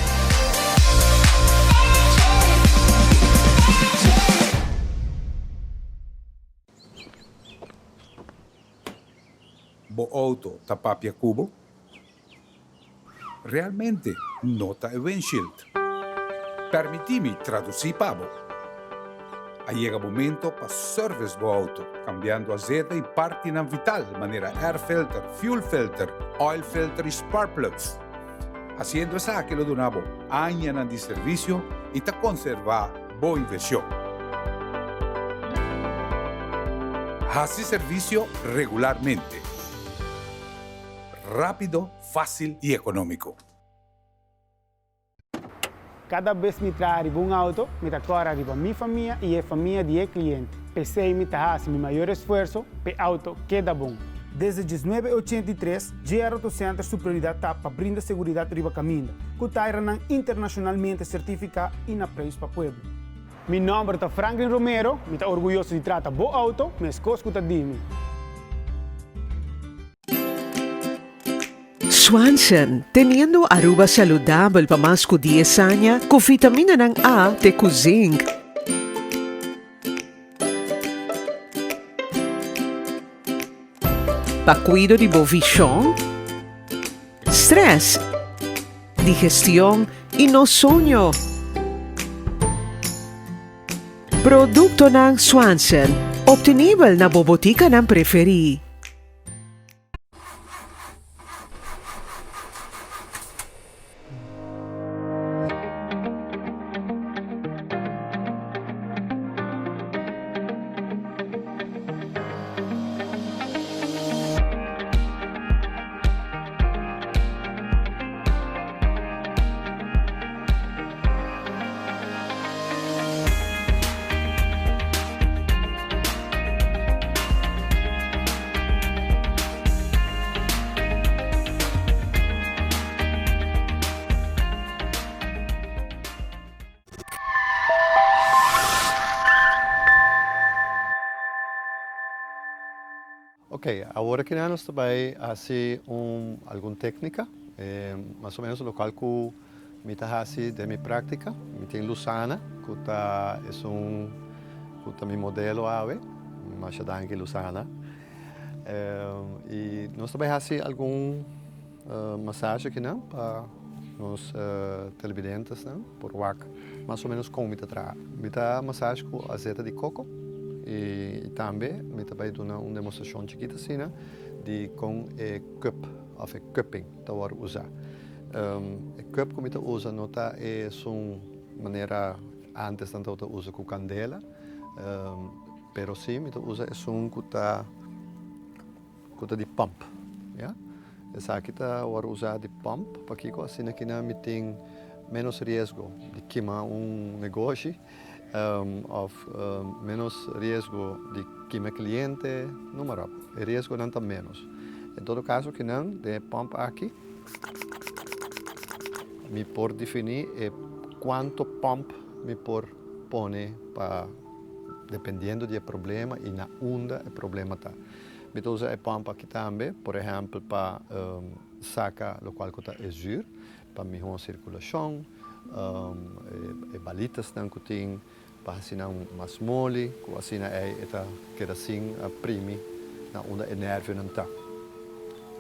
Bo auto ta papia ku bo? Realmente no ta e windshield. Permití mi tradusí pa bo. A yega momento pa service bo auto, cambiando azeta y partinan vital manera air filter, fuel filter, oil filter y spark plugs. Haciendo esaki lo duna bo añanan di servicio y ta conserva bo inversion. Haci servicio regularmente. Rápido, fácil y económico. Kada bes mi traha riba un auto, mi ta kòrda riba mi famia i e famia di e kliente. P'esei mi ta hasi mi mayor esfuerso p'e auto keda bon. Desde 1983, JR Auto Center su prioridat ta pa brinda seguridat riba kaminda, ku tairanan internashonalmente sertifiká i na preis pa pueblo. Mi nòmber ta Franklin Romero, mi ta orguyoso di trata bo auto meskos ku ta di mi. Swanson, teniendo Aruba saludabel pa mas cu dies aña cu vitaminanan A te cu zinc. Pa cuido di bo vision, stress, digestion y nos soño. Productonan Swanson, obtenibel na bo boticanan preferi. Ok, awor aki nan nos ta bai hasi un algun téknika, mas o menos lokual ku mi ta hasi den mi práktika. Mi tin Lusana ku ta esun ku ta mi modelo awe. Masha danki Lusana. I nos ta bai hasi algun masashi akinan pa nos televidentesnan por wak mas o menos kon mi ta traha. Mi ta masashi ku azeta di koko i tambe mi ta bai duna un demostrashon chikito asina di kon e cup òf e cupping ta wòrdu usá. E cup ku mi ta usa no ta esun manera antes nan tabata usa ku kandela. Pero si mi ta usa esun ku ta ku ta di pump ya. Esaki ta wòrdu usá di pump pakiko asina kinan mi tin ménos riesgo di kima un negoshi òf ménos riesgo di kima e kliente, no mar op. E riesgonan ta ménos. En todo kaso kinan den e pump aki mi por definí e kuantu pump mi por pone pa. Dependiendo di e problema i na unda e problema ta. Mi ta usa e pump aki tambe, por ehèmpel pa saka lokual ku ta e zür, pa mihó sirkulashon, e balitasnan ku tin pa hasi nan mas moli, ku asina ei e ta keda sin primi na unda e nèrvionan ta.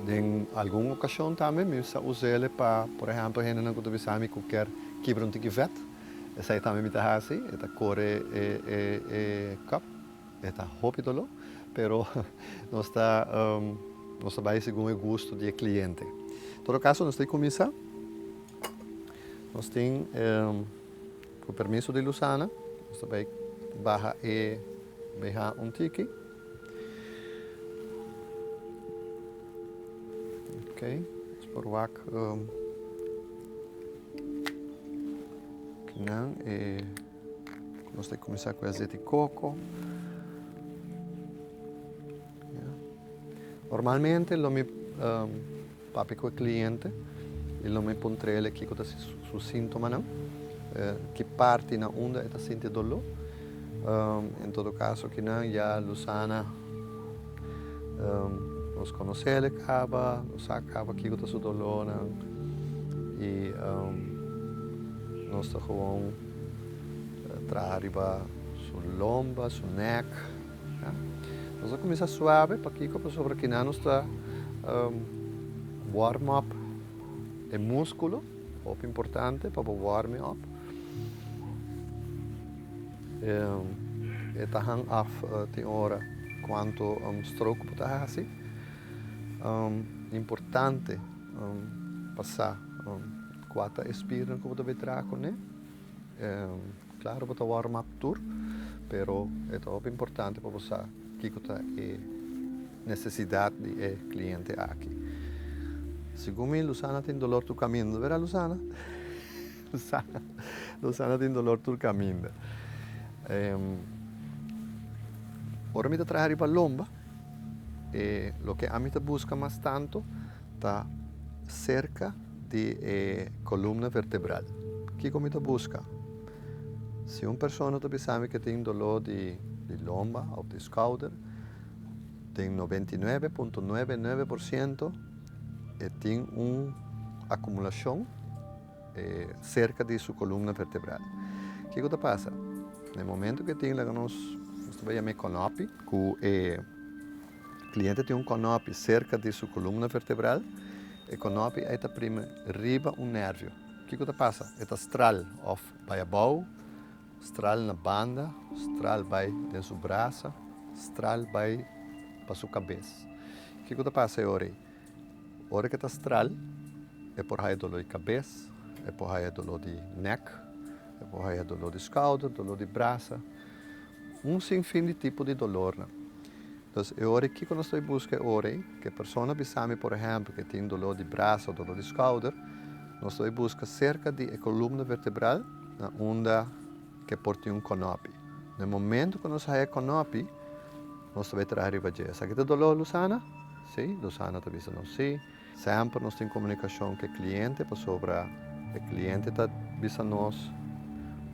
Den algun okashon tambe mi sa us'el pa, por ehèmpel, hendenan ku ta bisa mi ku kier kibra un tiki vèt. Esei tambe mi ta hasi, e ta kore e e e kap, e ta hopi doló, pero nos ta nos ta bai segun e gusto di e kliente. Todo kaso nos ta kuminsá, nos tin ku permiso di Lusana, nos ta bai baha e BH un tiki. Ok, nos por wak. Kinan e nos ta kuminsá ku e azeti koko. Normalmente lo mi. papia ku e kliente i lo mi puntr'el kiko ta su síntomanan, ki parti na unda e ta sinti doló. En todo kaso kinan ya Lusana nos konos'el kaba, nos sa kaba kiko ta su dolónan i nos ta gewoon traha riba su lomba, su nèk. Nos a kuminsá suave, pakiko? Pasobra kinan nos ta warm up e múskulo, hopi importante pa bo warm up. E ta hang af tin ora kuantu stroke bo ta hasi. Importante pa sa kua ta e spiernan ku bo ta bai traha kuné. Claro bo ta warm up tur, pero e ta hopi importante pa bo sa kiko ta e necesidad di e cliente aki. Segun mi Lusana tin dolor tur caminda, no verdad Lusana? Lusana, Lusana tin dolor tur caminda. Ora mi ta traha riba lomba, e loke ami ta busca mas tanto ta cerca di e columna vertebral. Kiko mi ta busca? Si un persona ta bisa mi ke tin doló di lomba of di skouder, den 99.99% e tin un acumulacion cerca di su columna vertebral. Kiko ta pasa? Na e momento ke tin laga nos, nos ta bai yama e konopi, ku e Kliente tin un kònòpi serka di su kolumna vertebral. E kònòpi ei ta primi riba un nèrvio. Kiko ta pasa? E ta stral òf bai abou, stral na banda, stral bai den su brasa, stral bai pa su kabes. Kiko ta pasa e ora ei? Ora ku e ta stral, e por haya doló di kabes, e por haya doló di nèk, e por haya doló di skouder, doló di brasa. Un sinfin di tipo di dolornan. Entonces e ora kiko nos ta bay busca e ora ey, ke persona bisa mi por ehempel ke tin dolor di brasa o dolor di skouder, nos ta bay busca serka di e columna vertebral na unda ke por tin un konopi. Na e momento ku nos haya e konopi, nos ta bay traha riba dje. Esaki ta dolor Lusana? Si, Lusana ta bisa nos si. Semper nos tin komunikashon ku e kliente pasobra e kliente ta bisa nos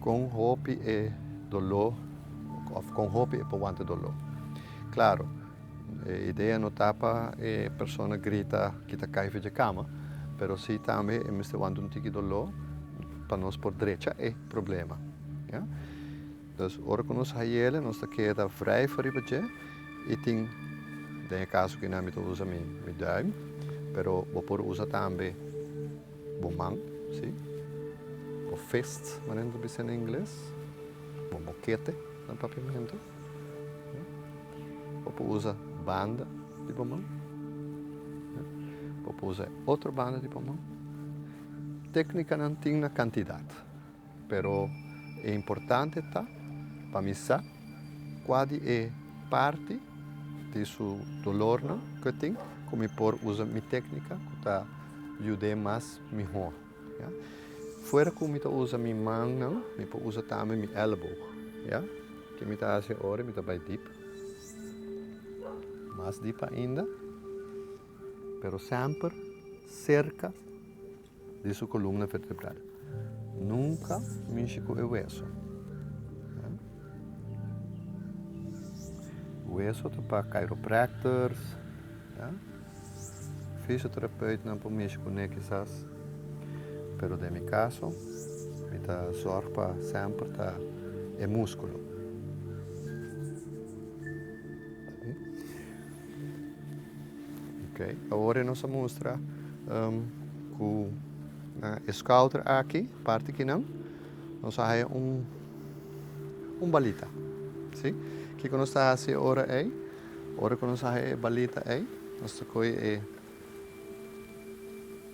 kon hopi e doló òf kon hopi e por wanta e doló. Klaro, e idea no ta pa e persona grita kita kai for dje kama, pero si tambe e mester wanta un tiki doló pa nos por drecha e problema. Ya. Dus ora ku nos hayele nos ta keda wrijf riba dje i tin, den e kaso kinan mi ta usa mi mi duim, pero bo por usa tambe bo man, si, bo fist manera nan ta bisa na ingles, bo mokete na papiamentu, bo por usa banda di bo man, bo por usa e otro banda di bo man. Teknikanan tin na kantidat. Pero e importante ta pa mi sa kua di e parti di su dolornan ku e tin ku mi por usa mi téknika ku ta yud'é mas mihó. Ya. Fuera ku mi ta usa mi mannan, mi por usa tambe mi èleboog. Ya. Ke mi ta hasi ora mi ta bai dip, mas dip ainda, pero semper serka. Di su columna vertebral. Nunca mishi cu e weso. Weso ta pa chiropractors, fysiotherapeutnan por mishi cune kisas. Pero den mi caso mi ta zorg pa semper ta e musculo. Ok, awor e nos a mustra ku na e skouder aki, parti kinan, nos a haya un un balita. Si? Kiko nos ta hasi e ora ei? Ora ku nos a haya e balita ei, nos ta kohe e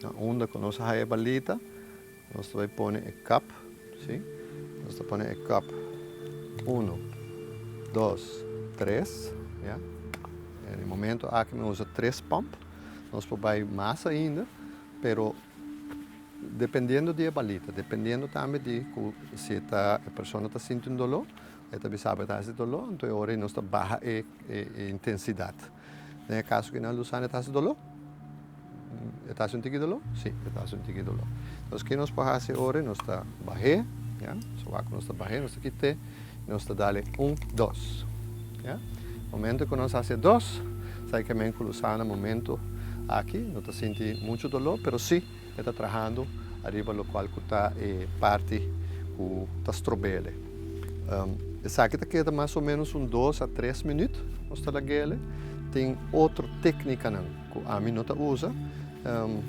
na unda ku nos a haya e balita, Nos ta bai pone e kap, si. Nos ta pone e kap uno, dos, tres, ya. En e momento aki mi usa tres pump. Nos por bai mas ainda, pero dependiendo di e balita, dependiendo tambe di ku si e ta e persona ta sinti un doló, e ta bisa bo e ta hasi doló, anto e ora ei nos ta baha e e intensidat. Den e kaso kinan Lusana ta hasi doló? E ta hasi un tiki doló? Sí, e ta hasi un tiki doló. Entonces, ke nos por hasi ora? Nos ta bah'é, ya. So wak nos ta bah'é, nos ta kit'é, nos ta dale un, dos. Ya. Momento ku nos hasi e dos, sa ke men ku Lusana momento aki no ta sinti muchu doló, pero sí e ta trahando ariba lokual ku ta e parti ku ta strob'ele. Esaki ta keda mas o menos un dos a tres minüt nos ta lag'ele. Tin otro téknikanan ku ami no ta usa,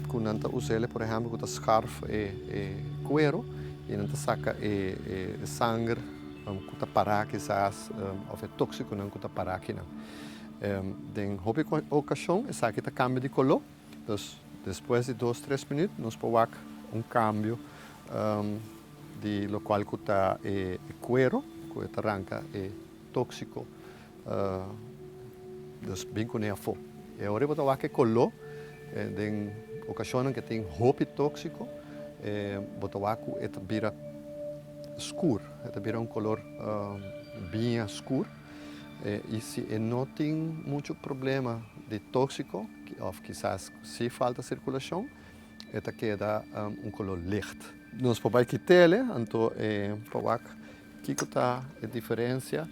ku nan ta us'ele por ehèmpel ku ta skarf e kuero i nan ta saka e sanger ku ta pará kisas òf e tóksikonan ku ta pará akinan. Den hopi okashon esaki ta kambia di koló. Dus despues di dos tres minüt nos por wak un kambio di lokual ku ta e kuero ku e ta ranka e tóksiko dus bin kuné afó. E ora bo ta wak e koló den okashonnan ke tin hopi tóksiko bo ta wak ku e ta bira skur, e ta bira un kolor biña skur i si e no tin muchu problema di tóksiko òf kisas si falta sirkulashon e ta keda un kolor licht. Nos por bai kit'el anto pa wak kiko ta e diferensia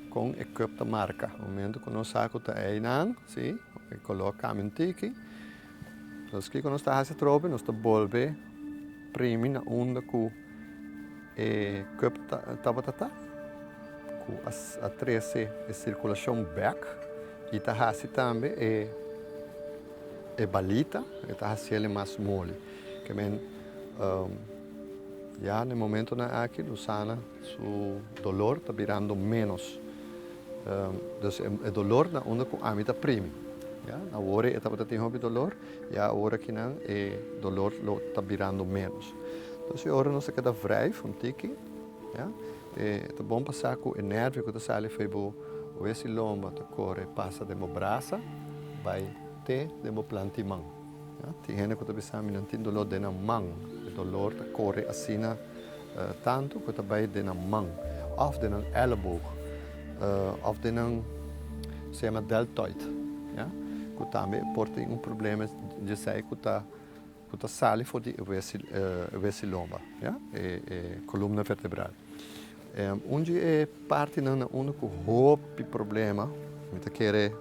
kon e cup ta marka. Momento ku nos sa ku ta einan, si, e kolor kambia un tiki. Entonces kiko nos ta hasi atrobe? Nos ta bolbe primi na unda ku e cup tabata ta, ku a trese e sirkulashon bek i ta hasi tambe e e balita, e ta hasiel mas moli. Ke men ya na e momentonan aki Lusana su dolor ta birando menos. Dus e dolor na unda ku ami ta primi. Ya, awor e tabata tin hopi dolor, ya awor akinan e dolor lo ta birando menos. Entonces e ora nos ta keda wrijf un tiki, ya, e ta bon pa sa ku e nervio ku ta sali for bo wes i lomba ta kore pasa den bo brasa bai te den bo plant'i man. Ya, tin hende ku ta bisa mi nan tin dolor den nan man, e dolor ta kore asina tantu ku ta bai den nan man òf den nan èleboog òf den nan se yama deltoid, ya, ku tambe por tin un problema djesei ku ta ku ta sali for di e wesi lomba, ya, e kolumna vertebral. Un di e partinan na unda ku hopi problema, mi ta kere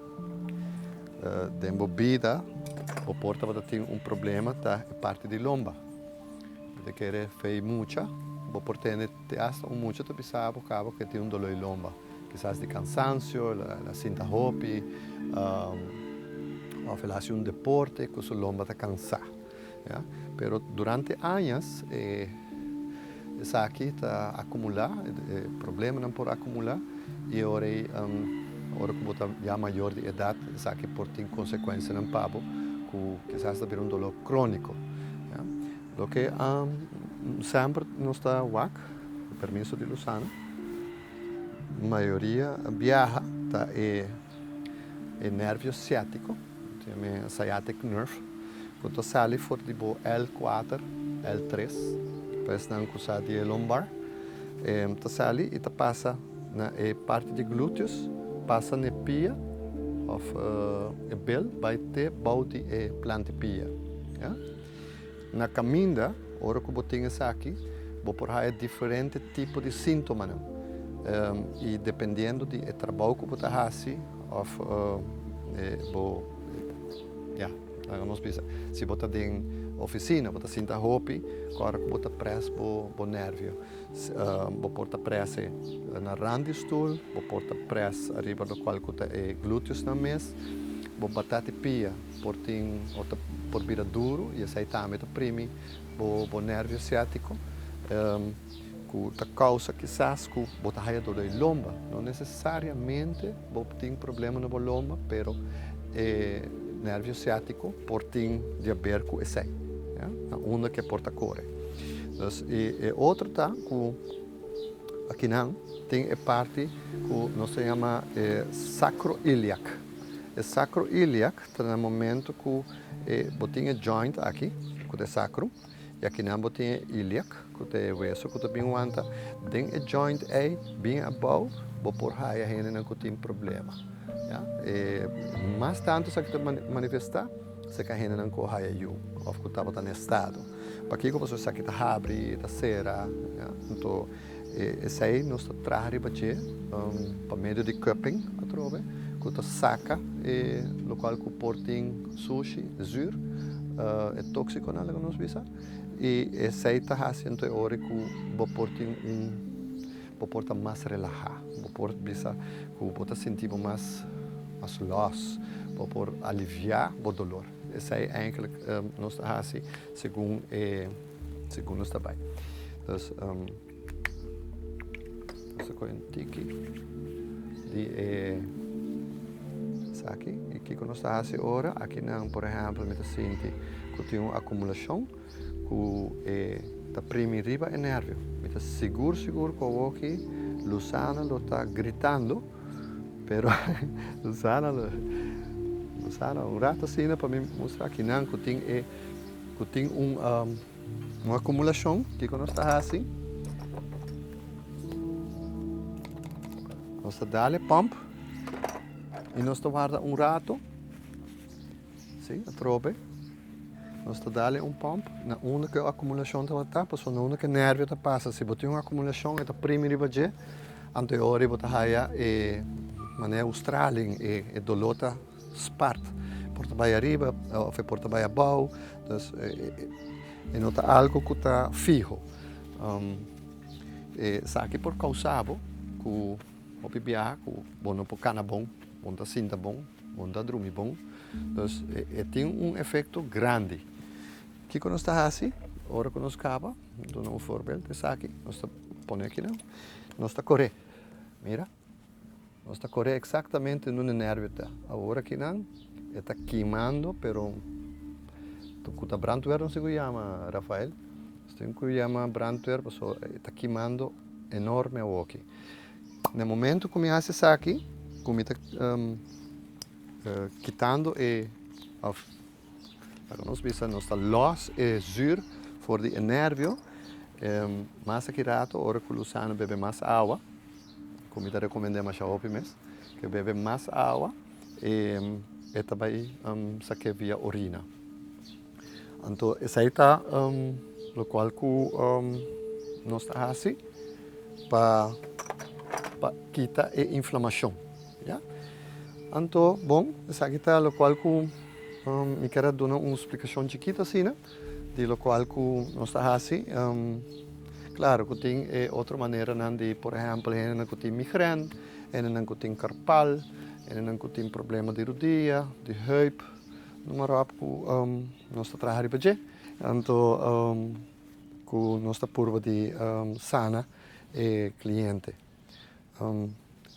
den bo bida bo por tabata tin un problema ta e parti di lomba. Mi ta kere fei mucha, bo por tende te asta un mucha ta bisa bo kaba ku e tin un doló di lomba. Kisas di kansansio, el a sinta hopi, òf el a hasi un deporte ku su lomba ta kansá. Ya. Pero durante añas e esaki ta akumulá, e problemanan por akumulá i e ora ei ora ku bo ta ya mayor di edat esaki por tin konsekuensianan pa bo ku kisas ta bira un doló króniko. Ya. Loke semper nos ta wak, ku permiso di Lusana, Mayoria biaha ta e e nervio siátiko, e sciatic nerve, ku ta sali for di bo L kuater, L tres, pa esnan ku sa di e lumbar, ta sali i ta pasa na e parti di gluteus, pasa na e pia òf e bel bai te bou di e plant'i pia. Na kaminda, ora ku bo tin esaki, bo por haya diferente tipo di síntomanan. I dependiendo di e trabou ku bo ta hasi òf bo, ya, laga nos bisa, si bo ta den ofisina, bo ta sinta hopi, ku ora ku bo ta près bo nèrvio. Bo por ta près e na rand di stul, bo por ta près ariba lokual ku ta e glúteosnan mes. Bo batati pia por tin o ta por bira duru i esei tambe ta primi bo bo nervio siátiko ku ta kousa kisas ku bo ta haya doló di lomba. No nesesariamente bo tin problema na bo lomba pero e nervio siátiko por tin di haber ku esei, ya, na unda ku e por ta kore. Dus e e otro ta ku akinan tin e parti ku nos ta yama e sacroiliac. E sacroiliac ta na momento ku e bo tin e joint aki ku ta e sacrum i akinan bo tin e iliac ku ta e weso ku ta bin wanta den e joint ei bin abou bo por haya hendenan ku tin problema ya. E mas tantu esaki ta manifesta. Serka hendenan ku a haya yu òf ku tabata na estado. Pakiko? Pasobra esaki ta habri, ta sera, ya. Anto esei nos ta traha riba dje pa medio di cupping atrobe ku ta saka e lokual ku por tin sushi, zuur, e tóksikonan laga nos bisa, i esei ta hasi anto e ora ku bo por tin un bo por ta mas relahá, bo por bisa ku bo ta sinti bo mas mas lòs, bo por aliviá bo dolor. Esei eindelijk nos ta hasi segun e segun nos ta bai. Dus nos ta kohe un tiki di e esaki i kiko nos ta hasi ora akinan por ehèmpel mi ta sinti ku tin un akumulashon. Ku e ta primi riba e nervio. Mi ta sigur sigur ku awoki Luzana lo ta gritando, pero Luzana lo, Luzana un rato asina pa mi mustra akinan ku tin e, ku tin un un akumulashon, kiko nos ta hasi? Nos ta dal e pump i nos ta warda un rato. Sí, atrobe. Nos ta dale un pump na unda ku e akumulashon tabata, pasobra na unda ku e nervio ta pasa. Si bo tin un akumulashon e ta primi riba dje, anto e ora bo ta haya e manera un straling, e e doló ta spart. Por ta bai ariba òf e por ta bai abou, dus e no ta algu ku ta fiho. Esaki por kousa bo ku hopi biaha ku bo no por kana bon, bo no ta sinta bon. Bon ta drumi bon. Dus e tin un efecto grandi. Kiko nos ta haci ora cu nos caba? Duna un voorbeeld esaki. Nos ta pone aki nan. Nos ta core. Mira. Nos ta core exactamente nunde nervio ta. Awor aki nan e ta kimando pero cu ta brandweer nos tin cu yama Rafael. Nos tin cu yama brandweer pasobra e ta kimando enorme awoki. Na momento ku mi hasi esaki, ku mi ta kitando e òf laga nos bisa nos ta lòs e zür for di e nervio, mas aki rato ora ku Luzano bebe mas awa, ku mi ta rekomend'é masha hopi mes, ke bebe mas awa e ta bai sak'é via orina. Anto esei ta lokual ku nos ta hasi pa pa kita e inflamashon, ya. Anto bon esaki ta lokual ku mi kier a duna un splikashon chikito asina di lokual ku nos ta hasi. Klaro ku tin e otro maneranan di por ehèmpel hendenan ku tin migrèn, hendenan ku tin karpal, hendenan ku tin problema di rudia, di heup. Noem maar op ku nos ta traha riba dje, anto ku nos ta purba di sana e kliente.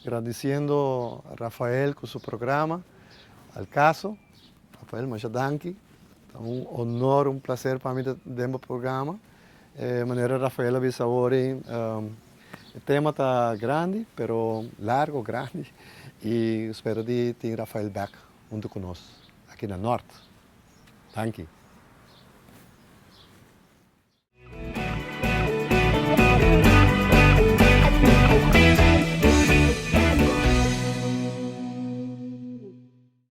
Gradisiendo Rafael ku su programa Al Caso. Rafael masha danki, ta un honor, un plaser pa mi ta den bo programa. Manera Rafael a bisa awor e tema ta grandi pero largo grandi i spero di tin Rafael bek. Huntu ku nos aki na Nort. Danki.